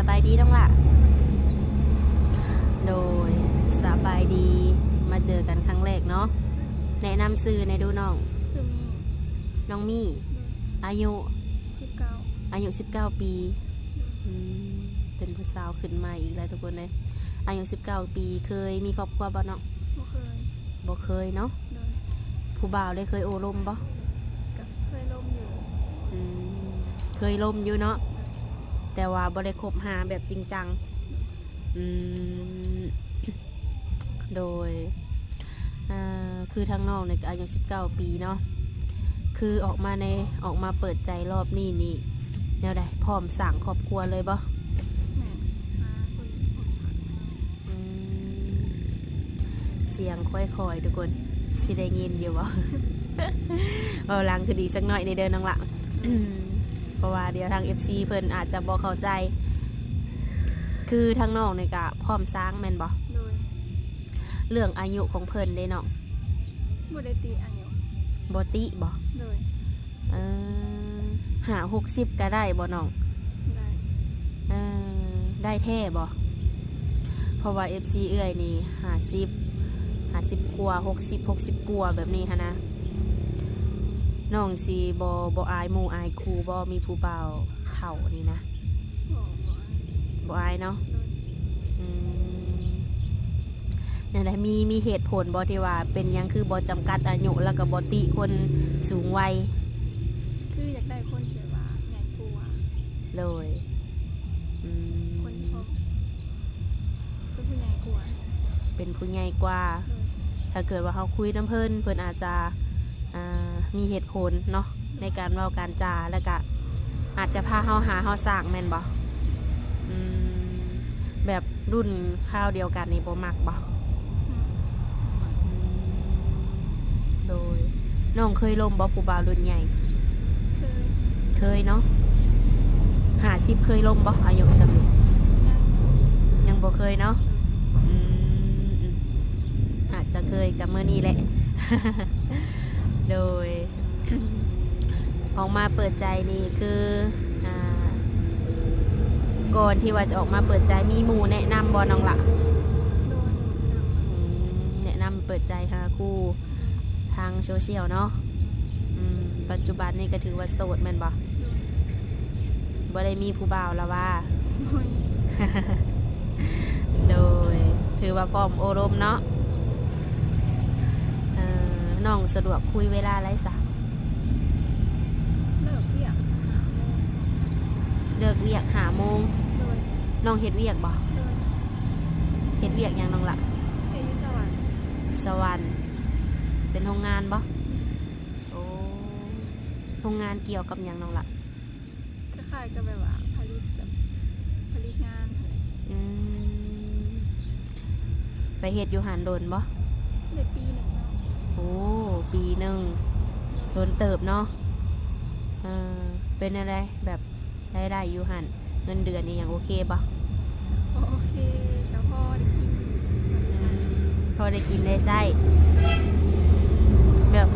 ສະບາຍດີນ້ອງຫຼ້າ. ໂດຍ ສະບາຍດີ ມາເຈີກັນຄັ້ງແລກເນາະ. ແນະນຳຊື່ແດ່ດູນ້ອງ. ຊື່ມີ. ນ້ອງມີ. ໂດຍ. ອາຍຸ? ສິບເກົ້າ. ອາຍຸສິບເກົ້າປີ. ໂດຍ. ອືມ ເປັນຜູ້ສາວຂຶ້ນໃໝ່ອີກແລ້ວທຸກຄົນເອີຍ. ອາຍຸສິບເກົ້າປີ ເຄີຍມີຄອບຄົວບໍ່ນ້ອງ? ບໍ່ເຄີຍ. ບໍ່ເຄີຍເນາະ. ໂດຍ. ຜູ້ບ່າວໄດ້ເຄີຍໂອ້ລົມບໍ່? ກໍເຄີຍລົມຢູ່. ອືມ ເຄີຍລົມຢູ່ເນາະ. ໂດຍ. ແຕ່ວ່າບໍ່ໄດ້ຄົບຫາແບບຈິງຈັງ. ອືມ ໂດຍ. ອ່າ ຄືທາງນ້ອງນີ້ກໍອາຍຸສິບເກົ້າປີເນາະ. ຄືອອກມາໃນ ອອກມາເປີດໃຈລອບນີ້ນີ້ ແນວໃດ? ພ້ອມສ້າງຄອບຄົວເລີຍບໍ່? ແມ່ນ. ຫາຄົນທີ່ພ້ອມສ້າງ. ອືມ ສຽງຄ່ອຍໆ ທຸກຄົນ ຊິໄດ້ຍິນຢູ່ບໍ່? ເວົ້າຫຼັງຂຶ້ນອີກຈັກໜ້ອຍນີ້ເດີນ້ອງຫຼ້າ. ອືມ ເພາະວ່າດຽວທາງເອັຟຊີເພິ່ນອາດຈະບໍ່ເຂົ້າໃຈ. ຄືທາງນ້ອງນີ້ກະພ້ອມສ້າງແມ່ນບໍ່? ໂດຍ. ເລື່ອງອາຍຸຂອງເພິ່ນເດ້ນ້ອງ? ບໍ່ໄດ້ຕິອາຍຸ. ບໍ່ຕິບໍ່? ໂດຍ. ເອີ ຫ້າຫົກສິບກໍໄດ້ບໍ່ນ້ອງ? ໄດ້. ເອີ ໄດ້ແທ້ບໍ່? ເພາະວ່າເອັຟຊີເອື້ອຍນີ້ຫ້າສິບ ຫ້າສິບກວ່າ ຫົກສິບ ຫົກສິບກວ່າແບບນີ້ຫັ້ນນະ. ນ້ອງຊິບໍ່ ບໍ່ອາຍໝູ່ອາຍຄູ່ບໍ່? ມີຜູ້ບ່າວເຖົ້ານີ້ນະ. ບໍ່ ບໍ່ອາຍ. ບໍ່ອາຍເນາະ. ໂດຍ. ອືມ ແນວໃດ? ມີ ມີເຫດຜົນບໍ່ທີ່ວ່າເປັນຫຍັງຄືບໍ່ຈຳກັດອາຍຸ ແລ້ວກໍບໍ່ຕິຄົນສູງໄວ? ຄືຢາກໄດ້ຄົນທີ່ແບບວ່າໃຫຍ່ກວ່າ. ໂດຍ. ອືມ ຄົນທີ່ເຂົາເປັນຜູ້ໃຫຍ່ກວ່າ. ເປັນຜູ້ໃຫຍ່ກວ່າ. ໂດຍ. ຖ້າເກີດວ່າເຮົາຄຸຍນຳເພິ່ນ ເພິ່ນອາດຈະ ອ່າ ມີເຫດຜົນເນາະ ໃນການເວົ້າການຈາ ແລ້ວກະອາດຈະພາເຮົາຫາເຮົາສ້າງແມ່ນບໍ່? ອືມ ແບບລຸ້ນຄາວດຽວກັນນີ້ບໍ່ມັກບໍ່? ອືມ ອືມ ໂດຍ. ນ້ອງເຄີຍລົມບໍ່ຜູ້ບ່າວລຸ້ນໃຫຍ່? ເຄີຍ. ເຄີຍເນາະ. ຫ້າສິບເຄີຍລົມບໍ່? ອາຍຸສ່ຳນີ້ ຍັງ ຍັງບໍ່ເຄີຍເນາະ. ອືມ ອືມ ອາດຈະເຄີຍກັບມື້ນີ້ແຫຼະ. ໂດຍ. ອອກມາເປີດໃຈນີ້ຄື ອ່າ ກ່ອນທີ່ວ່າຈະອອກມາເປີດໃຈ ມີໝູ່ແນະນຳບໍ່ນ້ອງຫຼ້າ? ໂດຍ. ອືມ ແນະນຳເປີດໃຈຫາຄູ່ທາງໂຊຊຽວເນາະ. ອືມ ປັດຈຸບັນນີ້ກໍຖືວ່າໂສດແມ່ນບໍ່? ໂດຍ. ບໍ່ໄດ້ມີຜູ້ບ່າວລະວ່າ? ບໍ່ມີ. ໂດຍ. ຖືວ່າພ້ອມໂອ້ລົມເນາະ. ເອີ ນ້ອງສະດວກຄຸຍເວລາໃດຊະ? ເລີກວຽກຫ້າໂມງ. ເລີກວຽກຫ້າໂມງ. ໂດຍ. ນ້ອງເຮັດວຽກບໍ່? ໂດຍ. ເຮັດວຽກຫຍັງນ້ອງຫຼ້າ? ເຮັດຢູ່ສະຫວັນ. ສະຫວັນ ເປັນໂຮງງານບໍ່? ອືມ. ໂອ້ ໂຮງງານກ່ຽວກັບຫຍັງນ້ອງຫຼ້າ? ຄ້າຍໆກັບແບບວ່າຜະລິດ ແບບຜະລິດງານຫັ້ນແຫຼະ. ອືມ ໄປເຮັດຢູ່ຫັ້ນດົນບໍ່? ໄດ້ປີໜຶ່ງແລ້ວ. ໂອ້ ປີໜຶ່ງ ດົນເຕີບເນາະ. ເອີ ເປັນແນວໃດ ແບບລາຍໄດ້ຢູ່ຫັ້ນ ເງິນເດືອນອີ່ຫຍັງໂອເຄບໍ່? ໂອເຄ ກໍພໍໄດ້ກິນ ອືມ ພໍໄດ້ກິນໄດ້ໃຊ້. ແບບ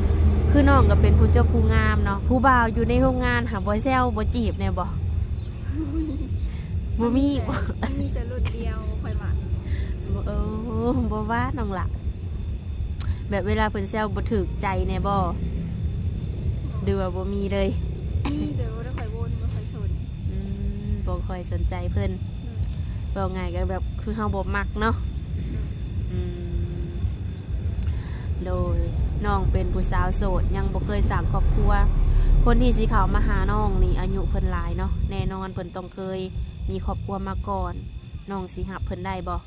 ຄືນ້ອງກໍເປັນຜູ້ຈົບຜູ້ງາມເນາະ ຜູ້ບ່າວຢູ່ໃນໂຮງງານຫາບໍ່ແຊວບໍ່ຈີບແດ່ບໍ່? ບໍ່ມີ. ບໍ່ມີ. ມີແຕ່ ມີແຕ່ລຸ້ນດຽວຂ້ອຍມັກ. ບໍ່ ເອີ ບໍ່ວ່ານ້ອງຫຼ້າ ແບບເວລາເພິ່ນແຊວບໍ່ຖືກໃຈແດ່ບໍ່? ຫຼືວ່າບໍ່ມີເລີຍ? ມີ ແຕ່ບໍ່ໄດ້ຄ່ອຍວົນ ບໍ່ຄ່ອຍສົນ. ອືມ ບໍ່ຄ່ອຍສົນໃຈເພິ່ນ. ໂດຍ. ເວົ້າງ່າຍກໍແບບຄືເຮົາບໍ່ມັກເນາະ. ໂດຍ. ອືມ ໂດຍ. ນ້ອງເປັນຜູ້ສາວໂສດ ຍັງບໍ່ເຄີຍສ້າງຄອບຄົວ. ຄົນທີ່ຊິເຂົ້າມາຫານ້ອງນີ້ອາຍຸເພິ່ນຫຼາຍເນາະ ແນ່ນອນເພິ່ນຕ້ອງເຄີຍມີຄອບຄົວມາກ່ອນ. ນ້ອງຊິຮັບເພິ່ນໄດ້ບໍ່?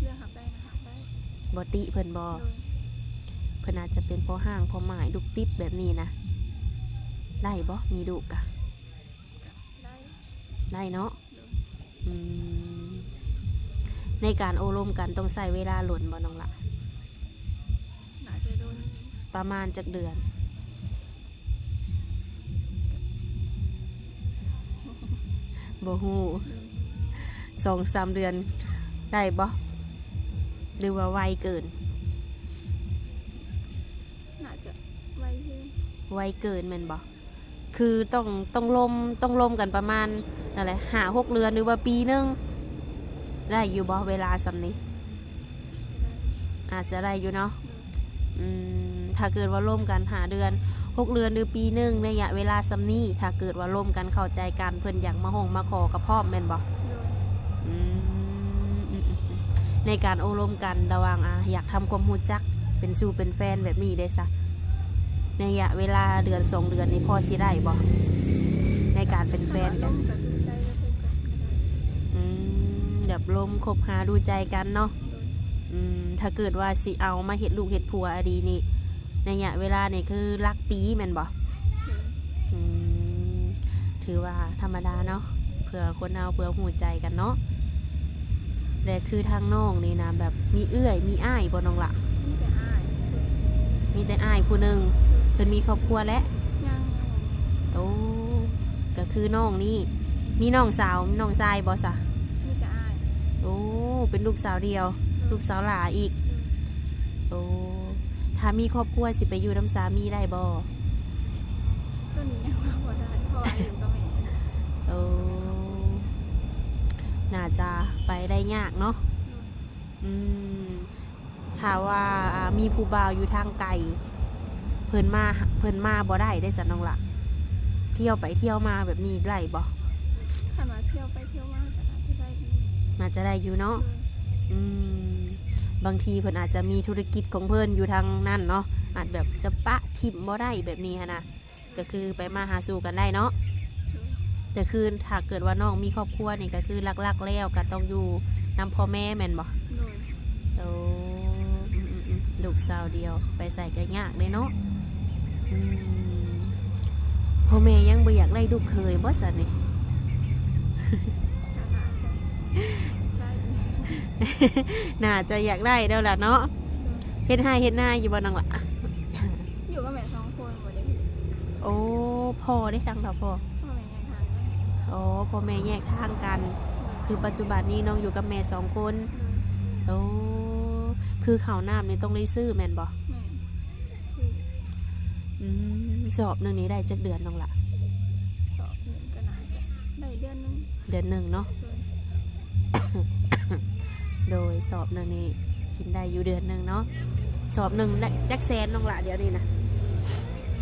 ເລື່ອງຮັບໄດ້ນະ ຮັບໄດ້. ບໍ່ຕິເພິ່ນບໍ່? ໂດຍ. ເພິ່ນອາດຈະເປັນພໍ່ຮ້າງພໍ່ໝ້າຍ ລູກຕິດແບບນີ້ນະ ໄດ້ບໍ່? ມີລູກກະ ກະໄດ້ ໄດ້ເນາະ. ໂດຍ. ອືມ ໃນການໂອ້ລົມກັນຕ້ອງໃຊ້ເວລາດົນບໍ່ນ້ອງຫຼ້າ? ໜ້າຈະດົນ. ປະມານຈັກເດືອນ? ບໍ່ຮູ້. ສອງສາມເດືອນໄດ້ບໍ່ ຫຼືວ່າໄວເກີນ? ໜ້າຈະໄວເກີນ. ໄວເກີນແມ່ນບໍ່? ຄືຕ້ອງ ຕ້ອງລົມ ຕ້ອງລົມກັນປະມານ ນັ້ນແຫຼະ ຫ້າຫົກເດືອນ ຫຼືວ່າປີໜຶ່ງ ໄດ້ຢູ່ບໍ່ເວລາສ່ຳນີ້? ອາດຈະໄດ້ຢູ່ເນາະ. ອືມ ຖ້າເກີດວ່າລົມກັນຫ້າເດືອນ ຫົກເດືອນ ຫຼືປີໜຶ່ງ ໄລຍະເວລາສ່ຳນີ້ ຖ້າເກີດວ່າລົມກັນເຂົ້າໃຈກັນ ເພິ່ນຢາກມາຮ້ອງມາຂໍກໍພ້ອມແມ່ນບໍ່? ໂດຍ. ອືມ ໃນການໂອ້ລົມກັນລະຫວ່າງ ອາ ຢາກທຳຄວາມຮູ້ຈັກ ເປັນຊູ່ເປັນແຟນແບບນີ້ເດ້ຊະ ໃນໄລຍະເວລາເດືອນສອງເດືອນນີ້ ພໍຊິໄດ້ບໍ່ ໃນການເປັນແຟນກັນ? ອືມ ແບບລົມຄົບຫາດູໃຈກັນເນາະ. ອືມ ຖ້າເກີດວ່າຊິເອົາມາເຮັດລູກເຮັດຜົວອີ່ຫຼີນີ້ ໄລຍະເວລານີ້ຄືຫຼັກປີແມ່ນບໍ່? ອືມ ຖືວ່າທຳມະດາເນາະ ເພື່ອຄົນເຮົາເພື່ອຮູ້ໃຈກັນເນາະ. ແລະຄືທາງນ້ອງນີ້ນະ ແບບມີເອື້ອຍມີອ້າຍບໍ່ນ້ອງລະ? ມີແຕ່ອ້າຍ ມີແຕ່ອ້າຍຜູ້ໜຶ່ງ. ເພິ່ນມີຄອບຄົວແລ້ວ? ຍັງ. ໂອ້ ກໍຄືນ້ອງນີ້ ມີນ້ອງສາວ ມີນ້ອງຊາຍບໍ່ຊະ? ມີແຕ່ອ້າຍ. ໂອ້ ເປັນລູກສາວດຽວ. ອືມ ລູກສາວຫຼ້າອີກ. ອືມ ໂອ້ ຖ້າມີຄອບຄົວຊິໄປຢູ່ນຳສາມີໄດ້ບໍ່? ຕອນນີ້ຍັງວ່າບໍ່ໄດ້ ເພາະວ່າຢູ່ກັບແມ່. ໂອ້ ໜ້າຈະໄປໄດ້ຍາກເນາະ. ໂດຍ. ອືມ ຖ້າວ່າ ອາ ມີຜູ້ບ່າວຢູ່ທາງໄກ ເພິ່ນມາ ເພິ່ນມາບໍ່ໄດ້ເດ້ຊັ້ນນ້ອງລະ? ທ່ຽວໄປທ່ຽວມາແບບນີ້ໄດ້ບໍ່? ຄັນວ່າທ່ຽວໄປທ່ຽວມາກໍໜ້າຈະໄດ້ຢູ່. ໜ້າຈະໄດ້ຢູ່ເນາະ. ໂດຍ. ອືມ ບາງທີເພິ່ນອາດຈະມີທຸລະກິດຂອງເພິ່ນຢູ່ທາງນັ້ນເນາະ ອາດແບບຈະປະຖິ້ມບໍ່ໄດ້ແບບນີ້ຫັ້ນນະ. ກໍຄືໄປມາຫາສູ່ກັນໄດ້ເນາະ. ໂດຍ. ກໍຄືຖ້າເກີດວ່ານ້ອງມີຄອບຄົວນີ້ ກໍຄືຫຼັກໆແລ້ວກໍຕ້ອງຢູ່ນຳພໍ່ແມ່ແມ່ນບໍ່? ໂດຍ. ໂອ້ ອືມໆໆ ລູກສາວດຽວ ໄປໃສກໍຍາກເດ້ເນາະ. ອືມ ພໍ່ແມ່ຍັງບໍ່ຢາກໄດ້ລູກເຂີຍບໍ່ຊັ້ນນີ້? ໜ້າຈະຢາກໄດ້ແລ້ວລະເນາະ. ໂດຍ. ເຮັດໄຮ່ເຮັດນາຢູ່ບໍ່ນ້ອງລະ? ຢູ່ກັບແມ່ສອງຄົນ ບໍ່ໄດ້ເຮັດ. ໂອ້ ພໍ່ເດ້ ທາງເຖົ້າພໍ່? ພໍ່ແມ່ແຍກທາງກັນ. ອໍ ພໍ່ແມ່ແຍກທາງກັນ. ໂດຍ. ຄືປັດຈຸບັນນີ້ນ້ອງຢູ່ກັບແມ່ສອງຄົນ. ໂດຍ. ໂອ້ ຄືເຂົ້ານ້ຳນີ້ຕ້ອງໄດ້ຊື້ແມ່ນບໍ່? ແມ່ນ. ຊື້. ອືມ ສອບໜຶ່ງນີ້ໄດ້ຈັກເດືອນນ້ອງລະ? ສອບໜຶ່ງກໍໜ້າຈະໄດ້ເດືອນໜຶ່ງ. ເດືອນໜຶ່ງເນາະ. ໂດຍ. ໂດຍ ສອບໜຶ່ງນີ້ກິນໄດ້ຢູ່ເດືອນໜຶ່ງເນາະ. ສອບໜຶ່ງໄດ້ຈັກແສນນ້ອງລະ ດຽວນີ້ນະ?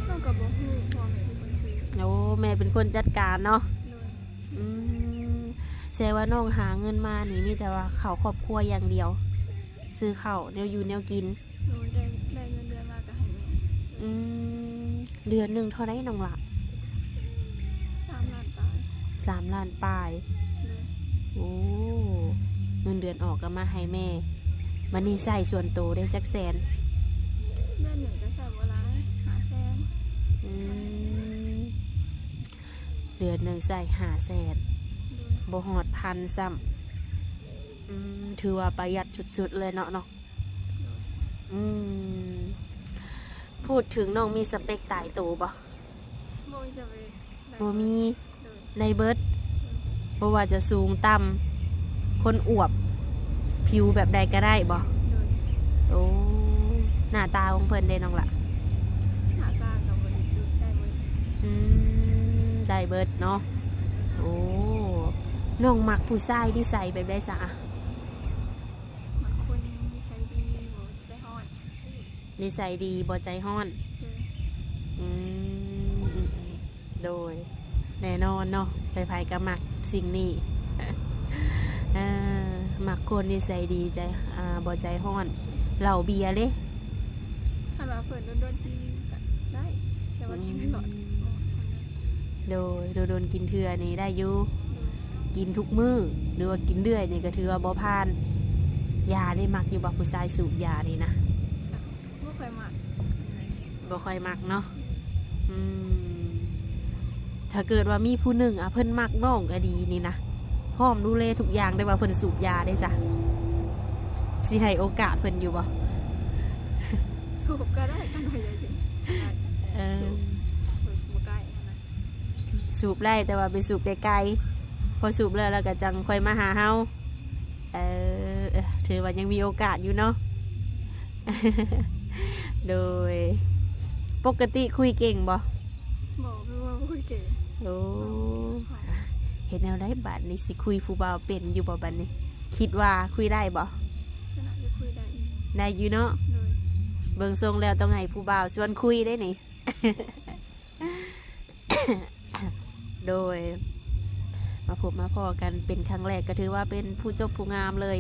ນ້ອງກໍບໍ່ຮູ້ ເພາະວ່າແມ່ເປັນຄົນຊື້. ໂອ້ ແມ່ເປັນຄົນຈັດການເນາະ. ໂດຍ. ອືມ ແສດງວ່ານ້ອງຫາເງິນມານີ້ມີແຕ່ວ່າເຂົ້າຄອບຄົວຢ່າງດຽວ ຊື້ເຂົ້າແນວຢູ່ແນວກິນ. ໂດຍ. ໄດ້ ໄດ້ເງິນເດືອນມາກໍໃຫ້ແມ່. ອືມ ເດືອນໜຶ່ງເທົ່າໃດນ້ອງລະ? ສາມລ້ານປາຍ. ສາມລ້ານປາຍ. ໂດຍ. ໂອ້ ເງິນເດືອນອອກກໍມາໃຫ້ແມ່. ບັດນີ້ໃຊ້ສ່ວນໂຕໄດ້ຈັກແສນ? ເດືອນໜຶ່ງກໍໃຊ້ບໍ່ຫຼາຍ ຫ້າແສນ. ອືມ ເດືອນໜຶ່ງໃຊ້ຫ້າແສນ. ໂດຍ. ບໍ່ຮອດພັນຊ້ຳ. ອືມ ຖືວ່າປະຢັດສຸດໆເລີຍເນາະນ້ອງ. ໂດຍ. ອືມ ພູດເຖິງນ້ອງມີສະເປັກຕາຍໂຕບໍ່? ບໍ່ມີສະເປັກ. ບໍ່ມີ. ໂດຍ. ໄດ້ເບິດ. ບໍ່ວ່າຈະສູງຕ່ຳ ຄົນອວບ ຜິວແບບໃດກໍໄດ້ບໍ່? ໂດຍ. ໂອ້ ໜ້າຕາຂອງເພິ່ນເດ້ນ້ອງລະ? ໜ້າຕາກໍບໍ່ໄດ້ຕິ ໄດ້ເບິດ. ອືມ ໄດ້ເບິດເນາະ. ໂອ້ ນ້ອງມັກຜູ້ຊາຍນິໄສແບບໃດຊະ? ມັກຄົນນິໄສດີ ບໍ່ໃຈຮ້ອນ. ນິໄສດີ ບໍ່ໃຈຮ້ອນ. ໂດຍ. ອືມ ອືມໆ ໂດຍ ແນ່ນອນເນາະ ໃຜໆກໍມັກສິ່ງນີ້. ເອີ ມັກຄົນນິໄສດີ ໃຈ ອ່າ ບໍ່ໃຈຮ້ອນ. ເຫຼົ້າເບຍເດ້? ຄັນວ່າເພິ່ນດົນໆກິນກໍໄດ້ ແຕ່ວ່າກິນຕະຫຼອດ. ອືມ ໂດຍ ດົນໆກິນເທື່ອນີ້ໄດ້ຢູ່. ໂດຍ. ກິນທຸກມື້ ຫຼືວ່າກິນເລື້ອຍນີ້ກໍຖືວ່າບໍ່ຜ່ານ. ຢາເດ້ ມັກຢູ່ບໍ່ ຜູ້ຊາຍສູບຢານີ້ນະ? ບໍ່ຄ່ອຍມັກ. ບໍ່ຄ່ອຍມັກເນາະ. ອືມ ຖ້າເກີດວ່າມີຜູ້ໜຶ່ງ ອາ ເພິ່ນມັກນ້ອງກໍດີນີ້ນະ ພ້ອມດູແລທຸກຢ່າງ ແຕ່ວ່າເພິ່ນສູບຢາເດ້ຊະ ຊິໃຫ້ໂອກາດເພິ່ນຢູ່ບໍ່? ສູບກໍໄດ້ ຄັນວ່າຢາກກິນ. ເອີ ສູບ ບໍ່ໃກ້ຫັ້ນນະ. ສູບໄດ້ ແຕ່ວ່າໄປສູບໄກໆ ພໍສູບແລ້ວ ແລ້ວກໍຈັ່ງຄ່ອຍມາຫາເຮົາ. ເອີ ເອີ ຖືວ່າຍັງມີໂອກາດຢູ່ເນາະ. ໂດຍ ປົກກະຕິຄຸຍເກັ່ງບໍ່? ບໍ່ ຄືວ່າບໍ່ຄ່ອຍເກັ່ງ. ໂອ້ ເຮັດແນວໃດບາດນີ້ ຊິຄຸຍຜູ້ບ່າວເປັນຢູ່ບໍ່ບາດນີ້? ຄິດວ່າຄຸຍໄດ້ບໍ່? ກໍໜ້າຈະຄຸຍໄດ້ຢູ່ ໄດ້ຢູ່ເນາະ. ໂດຍ ເບິ່ງຊົງແລ້ວຕ້ອງໃຫ້ຜູ້ບ່າວຊວນຄຸຍເດ້ນີ້. ໂດຍ ມາພົບມາພໍ້ກັນເປັນຄັ້ງແລກ ກໍຖືວ່າເປັນຜູ້ຈົບຜູ້ງາມເລີຍ.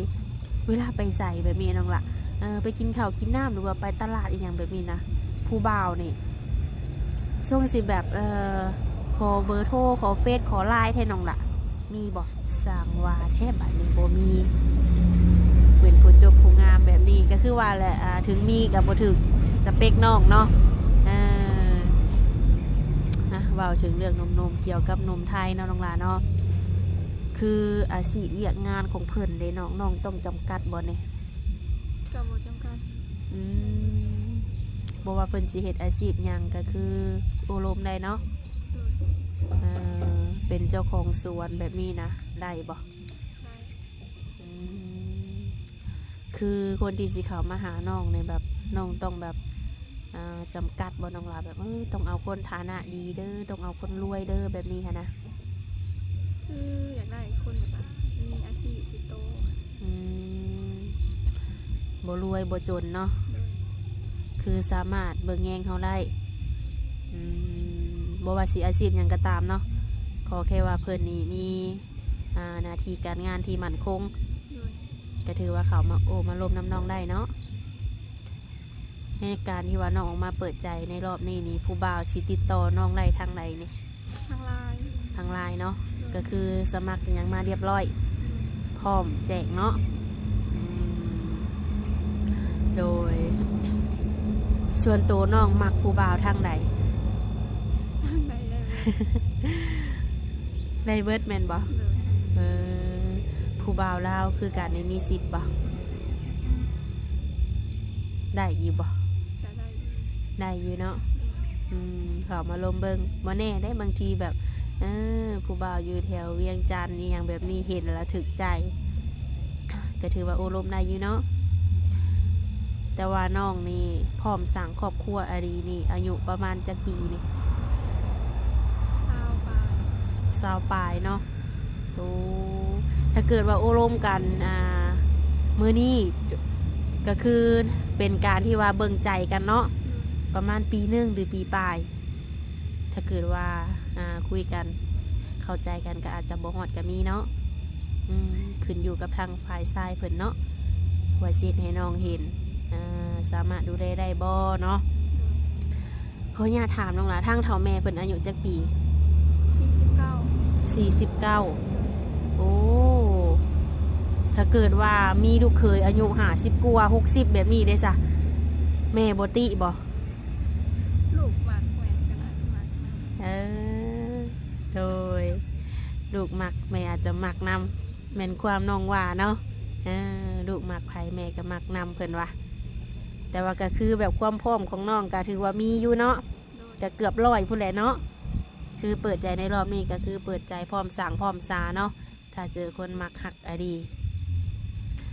ເວລາໄປໃສແບບນີ້ນ້ອງລະ ເອີ ໄປກິນເຂົ້າກິນນ້ຳ ຫຼືວ່າໄປຕະຫຼາດອີ່ຫຍັງແບບນີ້ນະ ຜູ້ບ່າວນີ້ຊົງຊິແບບ ເອີ ຂໍເບີໂທ ຂໍເຟສ ຂໍລາຍແທ້ນ້ອງລະ ມີບໍ່? ສ້າງວ່າແທ້ບາດນີ້ ບໍ່ມີ. ເປັນຜູ້ຈົບຜູ້ງາມແບບນີ້ ກໍຄືວ່າແຫຼະ ອ່າ ເຖິງມີກໍບໍ່ຖືກສະເປັກນ້ອງເນາະ. ເອີ ອ່ະ ເວົ້າເຖິງເລື່ອງໜຸ່ມໆ ກ່ຽວກັບໜຸ່ມໄທເນາະນ້ອງຫຼ້າເນາະ ຄືອາຊີບວຽກງານຂອງເພິ່ນເດ້ນ້ອງ ນ້ອງຕ້ອງຈຳກັດບໍ່ນີ້? ກໍບໍ່ຈຳກັດ. ອືມ ບໍ່ວ່າເພິ່ນຊິເຮັດອາຊີບຫຍັງ ກໍຄືໂອ້ລົມໄດ້ເນາະ. ໂດຍ ເອີ ເປັນເຈົ້າຂອງສວນແບບນີ້ນະ ໄດ້ບໍ່? ໄດ້. ອືມ ຄືຄົນທີ່ຊິເຂົ້າມາຫານ້ອງນີ້ ແບບ ນ້ອງຕ້ອງແບບ ອ່າ ຈຳກັດບໍ່ນ້ອງຫຼ້າ ແບບ ເອີ ຕ້ອງເອົາຄົນຖານະດີເດີ ຕ້ອງເອົາຄົນລວຍເດີ ແບບນີ້ຫັ້ນນະ? ຄືຢາກໄດ້ຄົນແບບວ່າມີອາຊີບຕິດໂຕ. ອືມ ບໍ່ລວຍບໍ່ຈົນເນາະ. ໂດຍ ຄືສາມາດເບິ່ງແຍງເຮົາໄດ້. ອືມ ບໍ່ວ່າຊິອາຊີບຫຍັງກໍຕາມເນາະ ຂໍແຄ່ວ່າເພິ່ນນີ້ມີ ອ່າ ໜ້າທີ່ການງານທີ່ໝັ້ນຄົງ. ໂດຍ ກໍຖືວ່າເຂົ້າມາໂອ້ມາລົມນຳນ້ອງໄດ້ເນາະ. ໃນການທີ່ວ່ານ້ອງອອກມາເປີດໃຈໃນລອບນີ້ນີ້ ຜູ້ບ່າວຊິຕິດຕໍ່ນ້ອງໄດ້ທາງໃດນີ້? ທາງ LINE. ທາງ LINE ເນາະ. ໂດຍ ກໍຄືສະໝັກຫຍັງມາຮຽບຮ້ອຍ ໂດຍ ພ້ອມແຈ້ງເນາະ. ອືມ ໂດຍ ສ່ວນໂຕນ້ອງມັກຜູ້ບ່າວທາງໃດ? ທາງໃດໄດ້ເບິດ. ໄດ້ເບິດແມ່ນບໍ່? ໂດຍ ເອີ ຜູ້ບ່າວລາວຄືກັນນີ້ມີສິດບໍ່? ໄດ້ຢູ່ບໍ່? ກໍໄດ້ຢູ່. ໄດ້ຢູ່ເນາະ. ອືມ ເຂົ້າມາລົມເບິ່ງ ບໍ່ແນ່ເດ້ ບາງທີແບບ ເອີ ຜູ້ບ່າວຢູ່ແຖວວຽງຈັນອີ່ຫຍັງແບບນີ້ ເຫັນແລ້ວຖືກໃຈ ກໍຖືວ່າໂອ້ລົມໄດ້ຢູ່ເນາະ. ແຕ່ວ່ານ້ອງນີ້ພ້ອມສ້າງຄອບຄົວອີ່ຫຼີນີ້ ອາຍຸປະມານຈັກປີນີ້? ຊາວປາຍ. ຊາວປາຍເນາະ. ໂອ້ ຖ້າເກີດວ່າໂອ້ລົມກັນ ອ່າ ມື້ນີ້ ກໍຄືເປັນການທີ່ວ່າເບິ່ງໃຈກັນເນາະ. ໂດຍ ປະມານປີໜຶ່ງ ຫຼື ປີປາຍ ຖ້າເກີດວ່າ ອ່າ ຄຸຍກັນເຂົ້າໃຈກັນ ກໍອາດຈະບໍ່ຮອດກໍມີເນາະ. ອືມ ຂຶ້ນຢູ່ກັບທາງຝ່າຍຊາຍເພິ່ນເນາະ ວ່າຊິເຮັດໃຫ້ນ້ອງເຫັນ ອ່າ ສາມາດດູແລໄດ້ບໍ່ເນາະ. ໂດຍ ຂໍອະນຸຍາດຖາມນ້ອງຫຼ້າ ທາງເຖົ້າແມ່ເພິ່ນອາຍຸຈັກປີ? ສີ່ສິບເກົ້າ. ສີ່ສິບເກົ້າ. ໂອ້ ຖ້າເກີດວ່າມີລູກເຂີຍອາຍຸຫ້າສິບກວ່າ ຫົກສິບ ແບບນີ້ເດ້ຊະ ແມ່ບໍ່ຕິບໍ່? ລູກມັກແມ່ກໍໜ້າຊິມັກນຳ. ເອີ ໂດຍ ລູກມັກແມ່ອາດຈະມັກນຳ ແມ່ນຄວາມນ້ອງວ່າເນາະ. ເອີ ລູກມັກໃຜແມ່ກໍມັກນຳເພິ່ນວ່າ. ແຕ່ວ່າກໍຄືແບບຄວາມພ້ອມຂອງນ້ອງກໍຖືວ່າມີຢູ່ເນາະ. ໂດຍ ກໍເກືອບຮ້ອຍພຸ້ນແຫຼະເນາະ. ຄືເປີດໃຈໃນລອບນີ້ກໍຄືເປີດໃຈພ້ອມສ້າງພ້ອມສາເນາະ ຖ້າເຈີຄົນມັກຮັກອະດີ.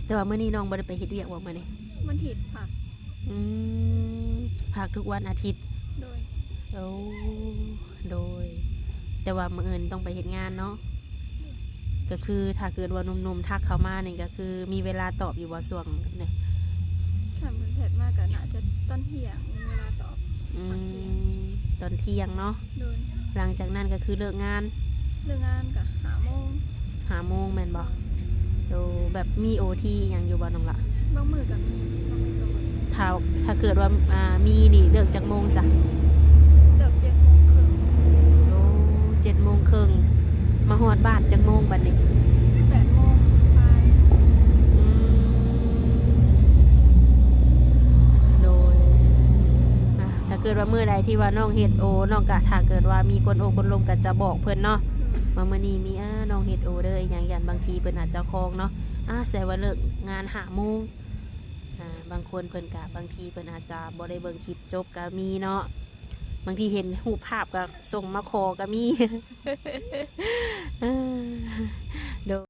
ແຕ່ວ່າມື້ນີ້ນ້ອງບໍ່ໄດ້ໄປເຮັດວຽກບໍ່ມື້ນີ້? ວັນອາທິດພັກ. ອືມ ພັກທຸກວັນອາທິດ. ໂດຍ ໂອ້ ໂດຍ ແຕ່ວ່າມື້ອື່ນຕ້ອງໄປເຮັດງານເນາະ. ກໍຄືຖ້າເກີດວ່າໜຸ່ມໆທັກເຂົ້າມານີ້ ກໍຄືມີເວລາຕອບຢູ່ບໍ່ຊ່ວງນີ້? ຄັນເພິ່ນແຊັດມາກໍໜ້າຈະຕອນທ່ຽງ ມີເວລາຕອບ. ອືມ ຕອນທ່ຽງເນາະ. ໂດຍ ຫຼັງຈາກນັ້ນກໍຄືເລີກງານ? ເລີກງານກໍຫ້າໂມງ. ຫ້າໂມງແມ່ນບໍ່? ໂດຍ ແບບມີໂອທີຫຍັງຢູ່ບໍ່ນ້ອງລະ? ບາງມື້ກໍມີ ບາງມື້ກໍບໍ່ມີ. ຖ້າ ຖ້າເກີດວ່າ ອ່າ ມີນີ້ເລີກຈັກໂມງຊະ? ເລີກເຈັດໂມງເຄິ່ງ. ໂອ້ ເຈັດໂມງເຄິ່ງ ມາຮອດບ້ານຈັກໂມງບັດນີ້? ແປດໂມງປາຍ. ອືມ ໂດຍ ອ່າ ຖ້າເກີດວ່າມື້ໃດທີ່ວ່ານ້ອງເຮັດໂອ ນ້ອງກະ ຖ້າເກີດວ່າມີຄົນໂອ້ຄົນລົມກະຈະບອກເພິ່ນເນາະ ໂດຍ ວ່າມື້ນີ້ມີ ເອີ ນ້ອງເຮັດໂອເດີ ອີ່ຫຍັງ ຢ້ານບາງທີເພິ່ນອາດຈະຄອງເນາະ. ອ່າ ແສດງວ່າເລີກງານຫ້າໂມງ. ອ່າ ບາງຄົນເພິ່ນກະ ບາງທີເພິ່ນອາດຈະບໍ່ໄດ້ເບິ່ງຄລິບຈົບກະມີເນາະ. ບາງທີເຫັນຮູບພາບກໍສົ່ງມາຂໍກໍມີ. ໂດຍ